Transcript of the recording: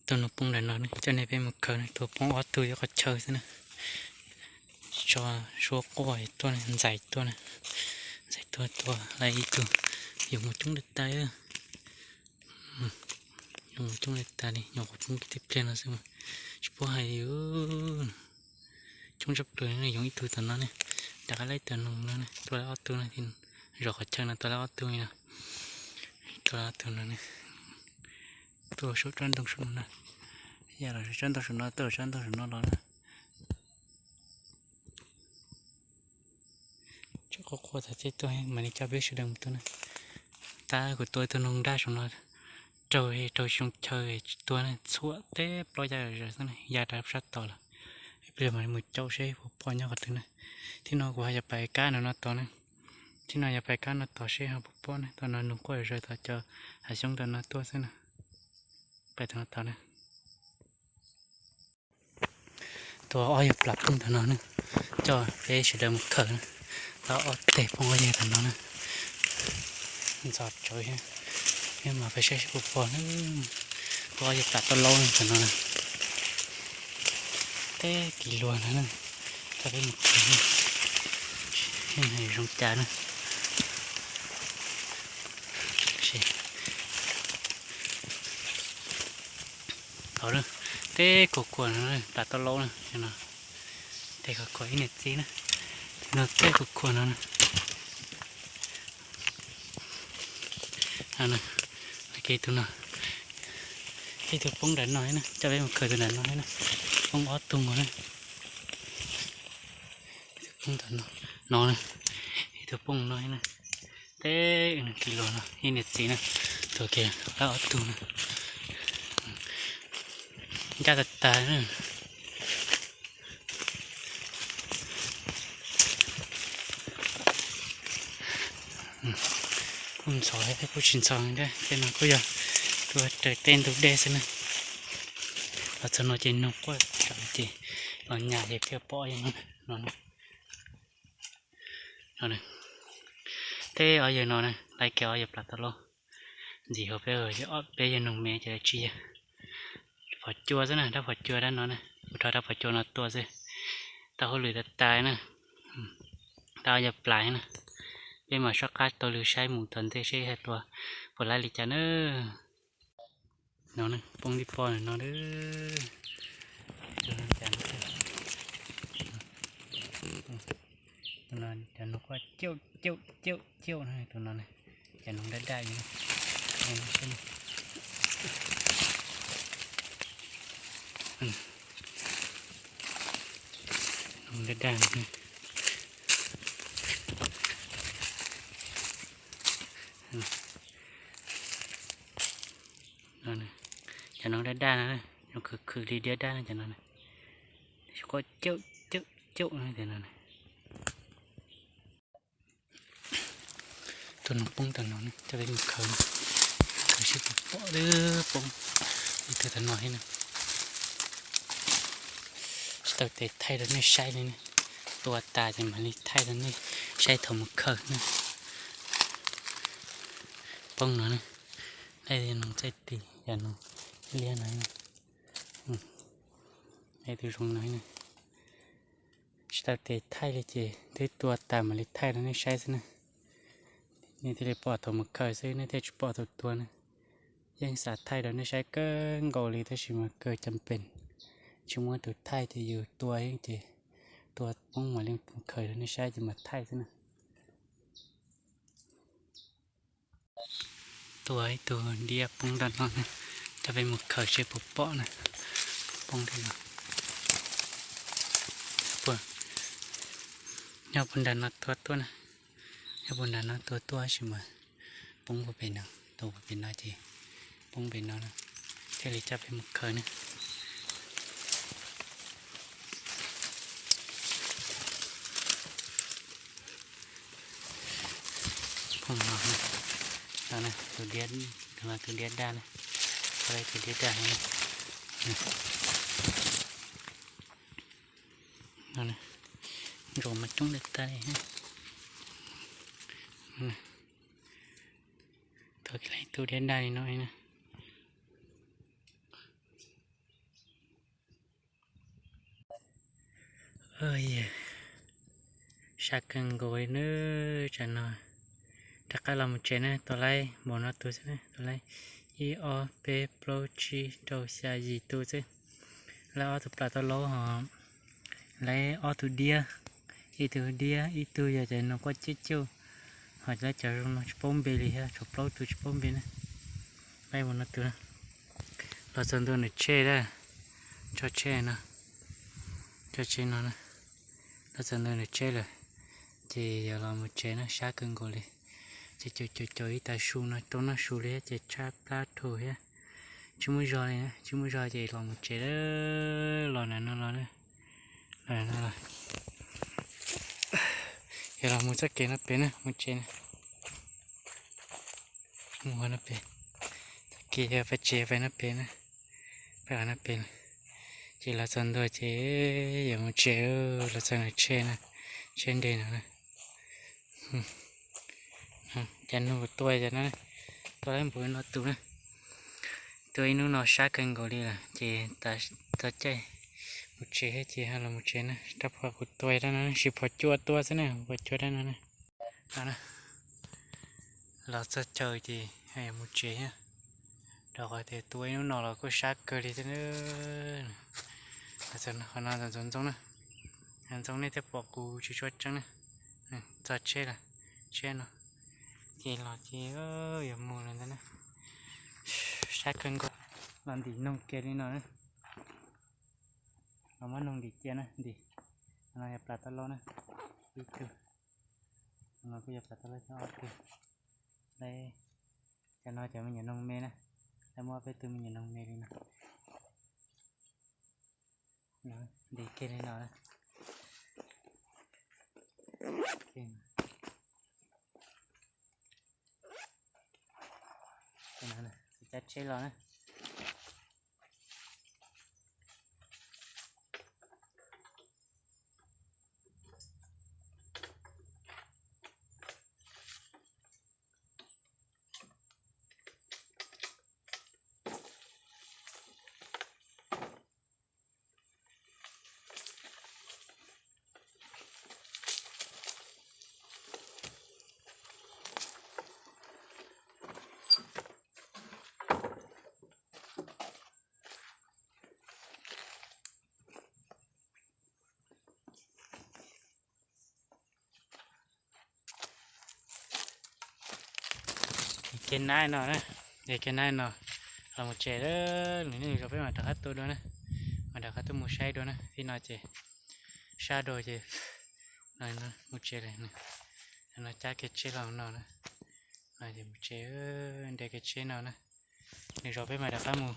Tus noog poob ntawm no ne, coj nej peb mus khaws ne, tus poob ob tug ib qhov chaw xwb na. Tso suab quaj tuaj ne, ntxais tuaj ne, ntxais tuaj tua lawm ib tug. Yoov mus coob li tas, yoov mus coob li tas li, nyuam qhuav poob kiag tib pliag no xwb mas tsis paub hais li. Coob tshaj plaws ne, yoov ib tug tom no ne, rov qab lawm tus noog no ne, tua lawm ob tug no, zov qhov chaw no tua lawm ob tug no, tua lawm ob tug no ne, tuaj saum tsob ntoo saum no na, ya los tsob ntoo saum no, tuaj tsob ntoo saum no los na. Tseem quaj quaj tag thiab tuaj, mam li coj peb sawv daws mus tua na. Tab kuv tua tus noog daj saum no raug, raug tsis zoo chaw tsis tua na, txhuam teb plaub ya zom zaws xwb na, ya rau sab tod lawm. Ib pliag mam li mus caum seb puas pom nyob qhov twg na. Thib no kuv ho yuav pais kab ntawm no tod na. Thib no yuav pais kab no tod seb ho puas pom na, tom no noog quaj zom zaws tom cov hav xyoob ntawm no tuaj xwb na. Pais tom no tod na. Tua ob yawg plas poob tom no na, coj peb sawv daws mus khaws na. Tua ob teg poob ob yawg tom no na. Ntxhov tsawv thiab, mas peb saib seb puas pom na. Tua ob yawg plas tau laub na tom no na. Teb kis luag no na, coj peb mus khaws na, zoo cas na. Teb kuv khuam no plas tau laub na, teb kuv khuam ib niam txiv na, no teb kuv khuam no na. Ib tug no, ib tug poob nram no na, coj peb mus khaws tus nram no na, poob ob tug no na. Poob ntawm no, no na, ib tug poob no na. Teb kis luag no ib niam txiv na, tus kiag lawm ob tug na. Ncaj tas tas na. Kuj ntxhov thiab kuj tsis ntxhov thiab, tej no kuj yog tua raws tej ntug dej xwb na. Los txog no ces noog quaj tsawv ces los nyas ces thiaj pom no. Teb ob yawg no na, lawv kiag ob yawg plas tau laub. Ntxim hauv peb, peb yawg noog me ces lawv tsib yawg. Phom cua xwb na, rab phom cua dab no na, kuv rho rab phom cua no tua xwb. Tau hauj lwm tas tas na, tau ob yawg plas na. Peb mam soj qab taug lw saib mus tom ntej seb hais tua puas laib li cas na. No poob tib pob no, cov noog quaj ciauj ciauj ciauj ciauj na, tus no na, cov noog daj daj li. Noog daj daj. Cov noog daj daj no, noog khwv khwv li diab daj no cov no. Quaj ciauj ciauj ciauj no tias no. Tus noog poob tom no, coj peb mus khaws, khaws seb puas pom, poob ib tug tom no thiab na. Tsis tau tes thaij rau nej saib li ne, tua tas ces mam li thaij rau nej saib thaum mus khaws na. Poob no na, yog noog txaij tis, yog noog liab no, tus zoo no na. Tsis tau tes thaij li ces twb tua tas mam li thaij rau nej saib xwb na. Nej thiaj li pom thaum mus khaws xwb, nej thiaj tsis pom thaum tua na. Yeej xav thaij rau nej saib kawg nkaus li tab sis mas kawg cam pes tsis muaj tus thaij ces yus tua yeej ces tua poob mam li mus khaws rau nej saib ces mam thaij xwb na. Tua ib tug diab poob ntawm no, coj peb mus khaws seb puas pom na. Poob ntawm no, nyob puag nram no tua tuaj na, nyob puag nram no tua tuaj tab sis mas poob puag pem no, tua puag pem no ces poob pem no na, thiaj li coj peb mus khaws na. Poob no, tus diab, tus diab daj na, tus diab daj no, ntsuas mas coob li tas li. Tus diab daj li no na. Yog sab kawg nkaus li nawb. Tsam no rov qab los mus tsev na, tau laib npaum no tus xwb na, tau laib ib ob peb plaub tsib rau xya yim tus xwb. Laib ob tug plas tau laub ho laib ob tug diab, ib tug diab ib tug yog cov noog quaj ciaj ciaj, ho laib cov zoo no tsis paub npe li thiab, tshuav plaub tus tsis paub npe na. Laib npaum no tus na. Los txog ntua nram tsheb lawm, tso tsheb no, tso tsheb no na. Los txog ntua nram tsheb lawm ces yog los mus tsev na, sab kawg nkaus li. Ces caum caum caum ib tag su no rau noj su li thiab ces tshaib plab dhau thiab. Tsis muaj zog li na, tsis muaj zog ces los mus tsev, los ntawm no los na, los ntawm no los. Yog los mus txoj kev no pem na, mus tsev na. Mus no pem, txoj kev yog peb tsev peb no pem na, peb no pem. Ces los txog ntua ces yuav mus tsev, los txog nram tsheb na, tsheb nres no na. Cov noog kuv tua cov no, tua laib npaum no tus na. Tua ib hnub no sab kawg nkaus li lawm ces txog caij mus tsev thiab ces los mus tsev na. Rab phom kuv tua dab no, sis phom cua tua xwb na, phom cua dab no na. Los txog chaw ces mus tsev thiab, rau qhov tias tua ib hnub no los kuj sab kawg li thiab na. Qhov no ntxoov ntxoo na, ntxoov nej thiaj pom kuv tsis tshua tseeb na. Txog tsheb lawm, tsheb no ces los ces yuav mus lawm ntag na. Sab kawg nkaus, los ntim noog kiag li no na. Los muab noog ntim cia na, ntim. No yog plas tau laub na, ib tug. No kuj yog plas tau laub ob tug. Cov no cov me nyuam noog me na, lawv muab peb tug me nyuam noog me li no. Ntim kiag li no na. Cab tsheb los na. Kev naib no na, kev naib no los mus tsev lawm, nws zov peb mam rov qab tuaj dua na, mam rov qab tuaj mus saib dua na. Tib no ces sab dua ces mus tsev lawm. No cab kev tsheb los no na, no ces mus tsev, nres kev tsheb no na, nws zov peb mam rov qab mus.